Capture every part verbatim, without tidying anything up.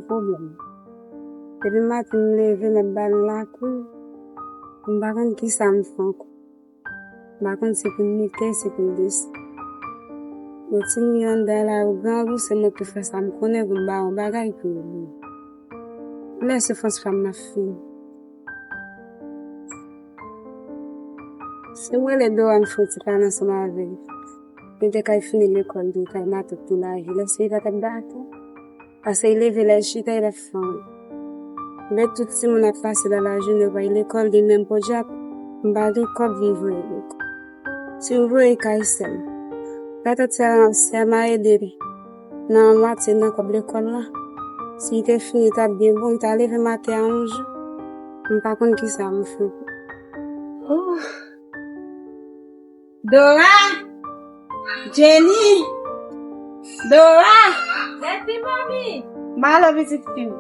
pwoblèm. Depi maten m leve, m ap bale lakou, m pa konn kisa m fè ankò. M pa konn si pou m moute, si pou m desann. Yon timoun anndan la, yo grangou, se mwen ki fè sa m konnen pou m ba yon bagay pou yo. Lè soufrans pa m nan fini. Si m rele Dora, m fè yon ti pale ansanm avè l. Li te kay fini lekòl, li kay matant pou lavi. Lè se li pa t ap dakò. Paske li leve lè l chita, li ap fè anyen. Lè tout timoun ap pase nan lajounen, yo pa al lekòl, li menm podyab, m pa gen kòb pou m voye l lekòl. Si m voye l kay sè m, gade sè m, sè m a ede li nan mwatye nan kòb lekòl la. Si li te fini, li t ap byen bon, li ta leve maten a yon jou. M pa konn kisa m fè. Oh. Dora! Jenny! Dora! Mèsi, manmi! M ale, pitit fi m.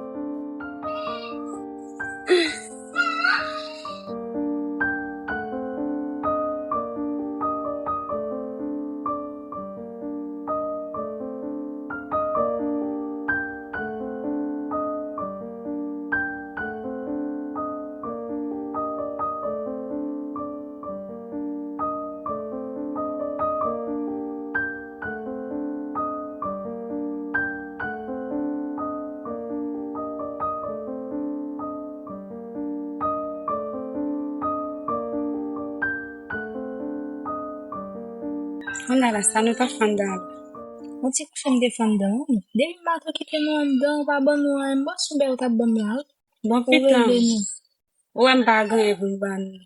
Kounye a la, sa nou ta fè anndan an? Yon ti kouche m te fè anndan an, wi. Depi m pa t okipe nou anndan, ou pa ban nou anyen, m panse w bèl ou t ap ban m la, wi. Bon, pitan, ou wè m pa gen anyen pou m ba nou.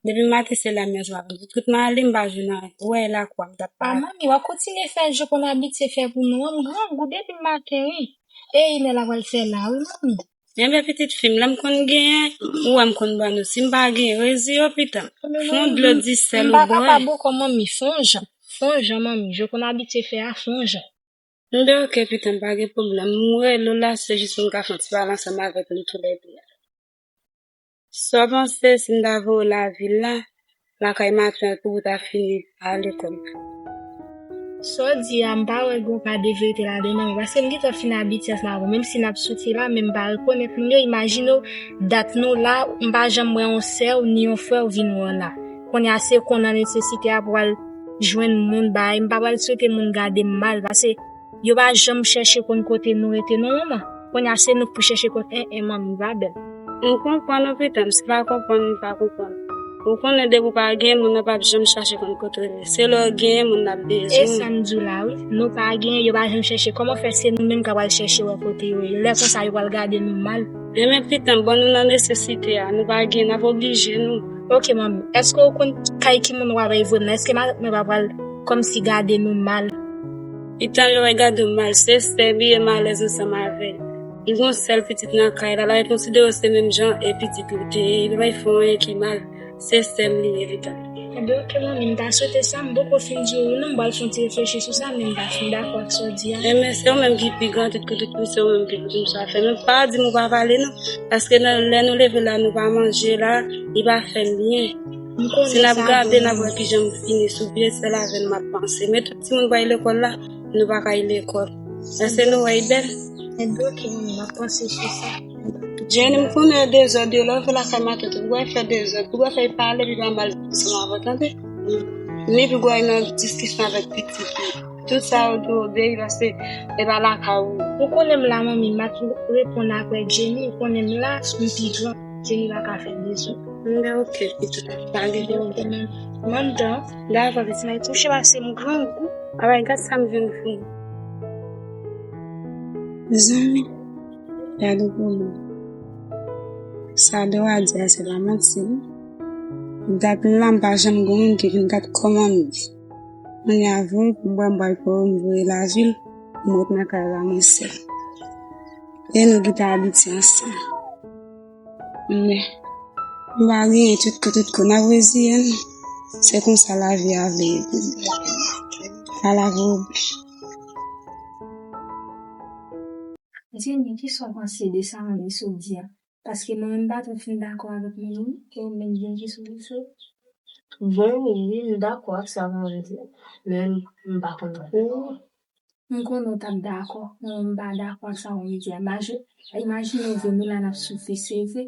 Depi maten se la m ye swa. Tout mwen ale, m pa jwenn anyen. Ou wè lakou a, m t ap pale. A, manmi, w ap kontinye fè jan w konn abitye fè pou nou an, m grangou depi maten, wi. E inè l a pral fè la, wi, manmi. Enben, pitit fi m, lè m konn genyen, ou wè m konn ban nou. Si m pa genyen, rezi yo, pitan. Fè yon dlo disèl ou bwè. M pa kapab ankò, manmi, fè yon jan. Fè yon jan, manmi, jan w konn abitye fè a, fè yon jan. Enben, oke, pitan, pa gen pwoblèm. M rele w la, se jis pou m ka fè yon ti pale ansanm avèk nou toulède. Sa w panse si m ta voye w lavil la, lakay matant pou ou ta fini al lekòl? Sa w di a, m pa wè gen yon pa de verite ladan l non, paske m gentan fin abitye ansanm avè w, menm si n ap soti la, men m pa rekonèt moun yo. Imajine w, dat nou la, m pa janm wè yon sè w ni yon frè w vin wè w la. Kounye a, se konn nan nesesite a pou w al jwenn moun bay, m pa pral swete moun gade m mal, paske yo pa janm chèche konn kote nou rete non, manman. Kounye a se nou k pou chèche kote, en, en, manmi, pa bèl. M konprann ou, pitan m, se pa konprann m pa konprann. Ou konnen depi w pa genyen, moun nan p ap janm chache konn kote w ye. Se lè w genyen, moun nan ap bezwen w. E sa m di w la, wi. Nou pa genyen, yo pa janm chèche. Kòman fè se nou menm k ap al chèche wè kote yo ye? Lè konsa, yo pral gade nou mal. Enben, pitan m, bon, nou nan nesesite a, nou pa genyen, n ap oblije nou. Oke, manmi. Èske w konn kay ki moun w ap al voye m nan? Èske matant mwen pa pral kòmsi gade nou mal? Pitan m, yo pa gade w mal, se sè m, li ye m alèz ansanm avè l. Li gen yon sèl pitit nan kay la, l ap konsidere w se menm jan e pitit li te ye, li pa fè w anyen ki mal. Se sè m li ye, pitan m. Enben, oke, manmi, m ta swete sa, m poko fin di w wi non, m pral fè yon ti reflechi sou sa, men m pa fin dakò ak sa w di a. Enben, se ou menm ki pi gran, tout kou tout kou, se ou menm ki pou di m sa fè. Men pa di m ou pa pale non, paske nan, lè nou leve la, nou pa manje la, li pa fè n byen. Si n ap gade, n ap wè kijan m fini sou pye, se avè l m ap panse. Men tout timoun pral lekòl la, nou pa ka al lekòl. Èske nou wè l bèl? Enben, oke, manmi, m ap panse sou sa. Jenny, m konnen dezòd yo, lè w rive lakay matant ou, ou pral fè dezòd, ou pral fè l pale, li pa mal ansanm avè w, tande? Ni pou w al nan diskisyon avèk pitit li. Tout sa yo dwe obeyi, paske e pa lakay ou. Ou konnen m la, manmi, m ap reponn apre Jenny, ou konnen m la, m pi gran. Jenny pa ka fè dezòd. Enben, oke, pitit, pa gen pwoblèm. M anndan. Dakò, pitit. Mwen kouche pase m grangou. Ay, gad sa m vin fè. Mezanmi, gade pwoblèm. Sa Dora di a, se pa manti, wi. Dat m la, m pa janm gen yon moun ki vin gad kòman m ye. Kounye a vre, m wè m pral pran yon voye lavil, m ret nan kay la mwen sèl. E nou ki te abitye ansanm. Men, m pa genyen, tout kou, tout kou, n ap reziye n. Se konsa lavi a vle ye pou nou. Ala voye bouch. Jenny, kisa w panse de sa manmi sot di a? Paske mwen menm m pa twò fin dakò avèk manmi, e ou menm Jenny, kisa w panse? Bon, wi, m dakò ak sa manmi di a, men m pa konn pou ou. M konnen w t ap dakò, mwen menm m pa dakò ak sa w vin di a. Imaji-, imajine w vin nou la n ap soufri, se vre.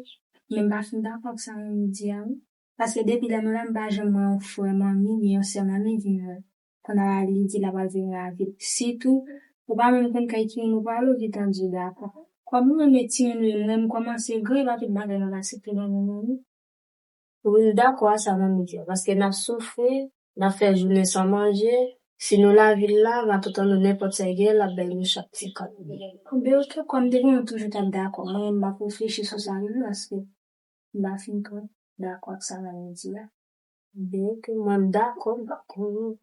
Men m pa fin dakò ak sa w vin di a, wi. Paske depi lè nou la, m pa janm wè yon frè manmi, ni yon sè manmi vin wè. Kounye a li di l ap al vin ravil. Sitou, ou pa menm konn kay ki moun ou prale, ou gentan di w dakò. Kòm ou renmen timoun, wi, mwen m kòmanse gran, e pa tout bagay m ap aksepte nan men manmi. Wi, m dakò a sa manmi di a, paske n ap soufri, n ap fè jounen san manje. Si nou lavil la, matant nou nenpòt sa l gen, l ap bay nou chak ti kòb. Oubyen oke, kòm depi nou toujou t ap dakò, mwen menm m ap reflechi sou sa menm, paske m pa fin twò dakò ak sa manmi di a. Oubyen oke, mwen m dakò, m pa konnen.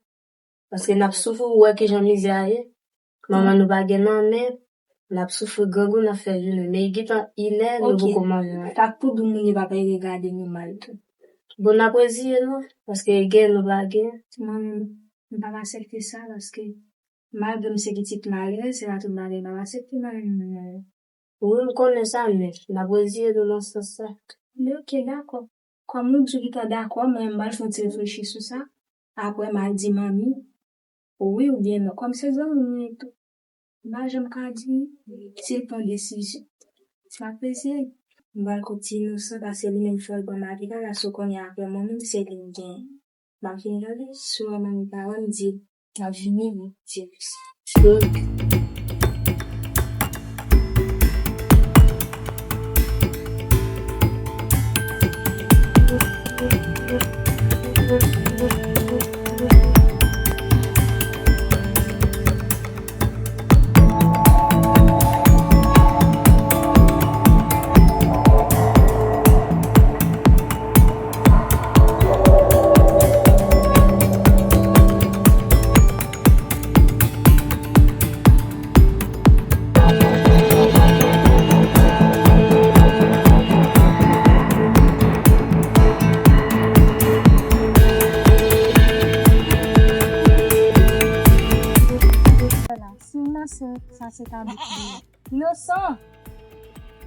Paske n ap soufri, ou wè kijan mizè a ye. Manman nou pa gen nan men, n ap soufri grangou, n ap fè jounen. Men li gentan inè, nou poko manje anyen. Sa k pou di moun yo pa pral regade nou mal tou. Bon, n ap reziye nou, paske gen nou pa gen. Mwen menm, m p ap aksepte sa, paske malgre m se pitit malere, se pa tout bagay m ap aksepte mwen menm. Wi, m konnen sa, men n ap reziye nou nan sans sa. Men oke, dakò. Kòm nou di w gentan dakò, mwen menm m pral fè yon ti reflechi sou sa. Apre m al di manmi, wi oubyen non. Kòm se zanmi m ye tou, m pa janm ka di si l pran desizyon. M ap reziye. M pral kot ti inosan paske li menm fè l ban m avi la, la sou kounye a apre mwen menm se li m genyen. M ap vin gade, si w wè manmi pa wè m, di l m ap vini, wi, di l. Si w nan se, sa se tabit li. Inosan!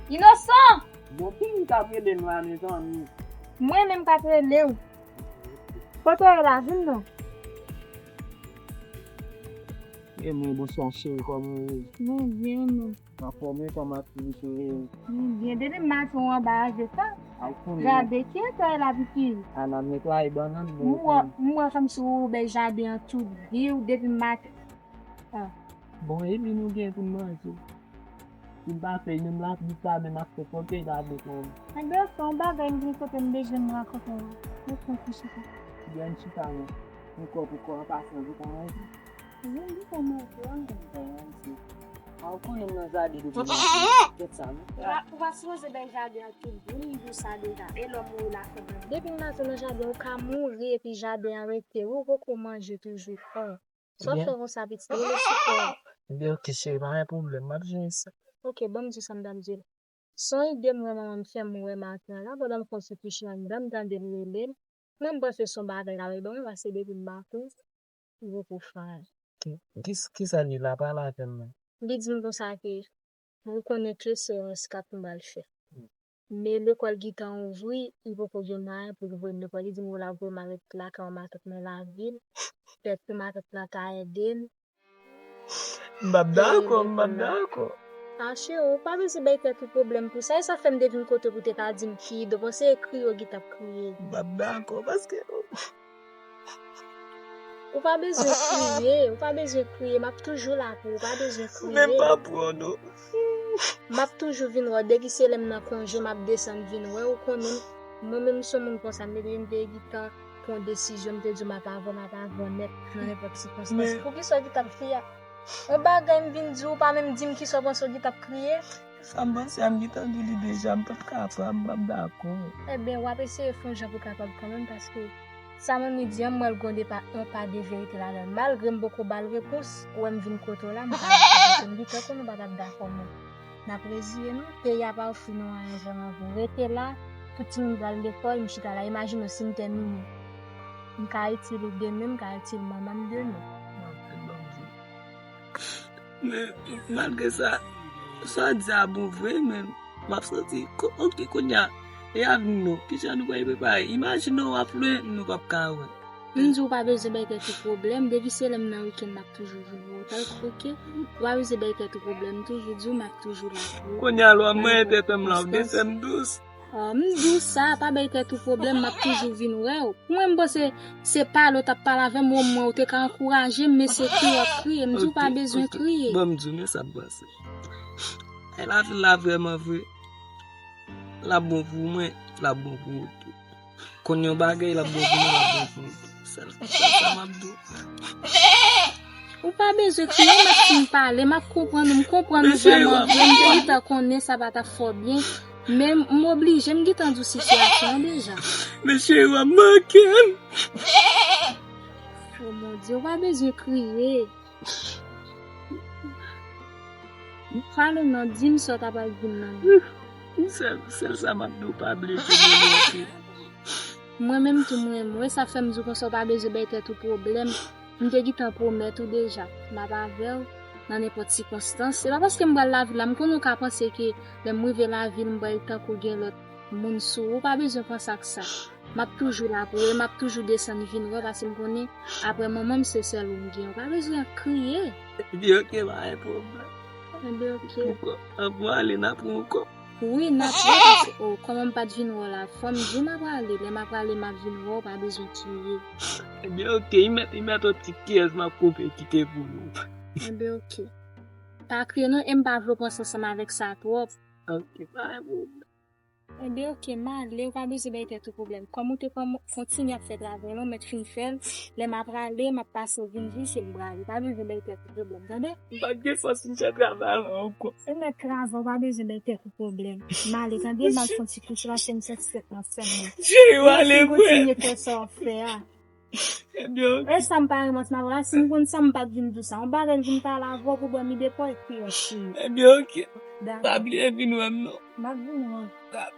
Inosan! Bon, ki moun k ap rele m la, mezanmi? Mwen menm k ap rele w. Kote w ye la, vin non. E mwen, bonswa cheri, kòman w ye? Mwen byen, non. Anfòm wi, kòman aktivite yo ye? Mwen byen. Depi maten w anba a je sa. Gade ki eta w ye la, pitit. A, n ap netwaye bannann, men m wè, m wè kòmsi w oubèy jaden an tout vi w depi maten. Ah. Bon, epi nou gen pou n manje. Si n pa fè, menm lapli sa, menm ap fè kote gade pou m. Ebyen, se yon bagay m vin kote m bezwen m rakonte w. Mwen pran pou chita. Byen chita, non. Pou kò, pou kò, an pasan, pou kò, manje. Wi, m te manje an. Bon, manje. A, ou konnen m nan jaden depi maten. Kèt sa, non? Ou pa, ou pa sipoze bay jaden an tout vi, m di w sa deja. E lè w mouri la, fè blan. Depi m maten nan jaden, ou ka mouri epi jaden an rete wi, ou poko manje toujou. An. Sa w fè konsa, pitit, rele sou kò w. Ebyen, oke, cheri, pa gen pwoblèm, m ap jere sa. Oke, ban m di w sa m t ap di w. Se yon ide m wè manman m fè m wè maten an la, pandan m fè yon ti kouche anndan, m tande l rele m. Mwen, m panse se yon bagay l ap ban mwen, paske depi maten, m poko fè anyen. Ki, ki, kisa li la pale avè m nan? Li di m konsa ke, ou konnen ke se yon eskap m pral fè. Men lekòl gentan ouvri, li poko jwenn anyen pou l voye m lekòl. Li di m, "Ou la voye m al ret lakay yon matant nan lavil, pèt pou matant lan ka ede m." M p ap dakò, m p ap dakò. A, cheri, ou pa bezwen bay tèt ou pwoblèm pou sa. E sa fè m te vin kote w pou te ka di m ki ide w pran, se kriye w gentan ap kriye. M p ap dakò, paske Ou pa bezwen kriye, ou pa bezwen kriye, m ap toujou la pou ou, ou pa bezwen kriye. Men m pa pran non. M ap toujou vin wè w, depi se lè m nan konje, m ap desann vin wè w, ou konnen m, mwen menm m se yon moun konsa, m te, m te gentan pran desizyon, m te di w m ap avè w, m ap avè w nèt, nan nenpòt sikonstans. Poukisa w gentan ap kriye a? Yon bagay m vin di w, ou pa menm di m kisa w panse, w gentan ap kriye? Sa m panse a, m gentan di w li deja, m p ap kapab, m p ap dakò. Ebyen, w ap eseye fè yon jan pou w kapab kanmenm, paske sa manmi di an, m wè l gen yon pa, yon pa de verite ladan l. Malgre m poko ba l repons, ou wè m vin kote w la, m pa dakò, paske m gentan konnen w pa t ap dakò, men n ap reziye nou. Peyi a pa ofri nou anyen vrèman vre. Rete la, tout timoun pral lekòl, m chita la. Imajine w si m te minè. M ka itil ou demen, m ka itil manman m demen. Men, malgre sa, sa w di a bon vre, men m ap santi, ko-, oke, kounye a, e avni nou, kijan nou pral prepare? Imajine w ap lwen, nou p ap ka wè. M di w pa bezwen bay tèt ou pwoblèm, depi se lè m nan wikenn m ap toujou vin wè w. Tank, oke? Ou pa bezwen bay tèt ou pwoblèm, m toujou di w m ap toujou la pou ou. Kounye a lwa mwen tèt m la, w desann dous. Ah, m di w sa, pa bay tèt ou pwoblèm, m ap toujou vin wè w. Mwen, m panse se pale w t ap pale avè m, ou mwen ou te ka ankouraje m, men se kri w ap kriye. M di w pa bezwen kriye. Bon, m di w, men sa m panse. Ay, lavi la vrèman vre. L ap bon pou mwen, l ap bon pou ou tou. Konn yon bagay, l ap bon pou mwen, l ap bon pou ou tou. Sèl, sèl sa m ap di w. Ou pa bezwen kriye, m ap fin pale, m ap konprann ou, m konprann ou vrèman byen, m te gentan konnen sa pa t ap fè w byen, men m oblije, m gentan di w sitiyasyon an deja. Men cheri, w ap manke m. O Bondye, ou pa bezwen kriye. Pale non, di m sa w ta pral di m nan. Sèl, sèl sa m ap di w, pa bliye ke mwen manke. Mwen menm tou, mwen, mwen, sa fè m di w konsa, w pa bezwen bay tèt ou pwoblèm. M te gentan pwomèt ou deja, m ap avè w nan nenpòt sikonstans. Se pa paske m pral lavil la, m konnen w ka panse ke lè m rive lavil, m pral tankou gen lòt moun sou ou. Ou pa bezwen panse ak sa. M ap toujou la pou ou, e m ap toujou desann vin wè w, paske m konnen apre manman m se sèl ou m gen. Ou pa bezwen kriye. Ebyen, oke, pa gen pwoblèm. Ebyen, oke. Ou pran, ann ale, n ap pran ankò. Wi, n ap wè, paske, o, kòman m pa t vin wè w la? Fò m di w m ap ale. Lè m ap ale, m ap vin wè w, pa bezwen kriye. Ebyen, oke, y mèt, y mèt yon ti kiyès m ap koupe kite pou nou. Ebyen, oke. Pa kriye non, e m pa vle w panse ansanm avèk sa twòp. Oke, pa gen pwoblèm. Ebyen, oke, m ale, ou pa bezwen bay tèt ou pwoblèm. Kòm ou te fè m, fè w ti nèf fè travay la, ou mèt fin fè l. Lè m ap prale, m ap pase w vin di se m prale. Pa bezwen bay tèt ou pwoblèm, tande? M pa t gen fòs pou m fè travay la ankò. Ou mèt travay, ou pa bezwen bay tèt ou pwoblèm. M ale, tande, m al fè yon ti kouche, paske m santi tèt mwen fè m mal. Cheri, w ale vre. Kontinye fè sa w ap fè a. Ebyen, oke. E sa m pa renmen, m ap rasi, m konn sa m pa t vin di w sa. Yon bagay m vin pale avè w pou ban m ide pa w ekri yon cheri. Ebyen, oke. Dakò. Pa bliye vin wè m non. M ap vin wè w. Dakò.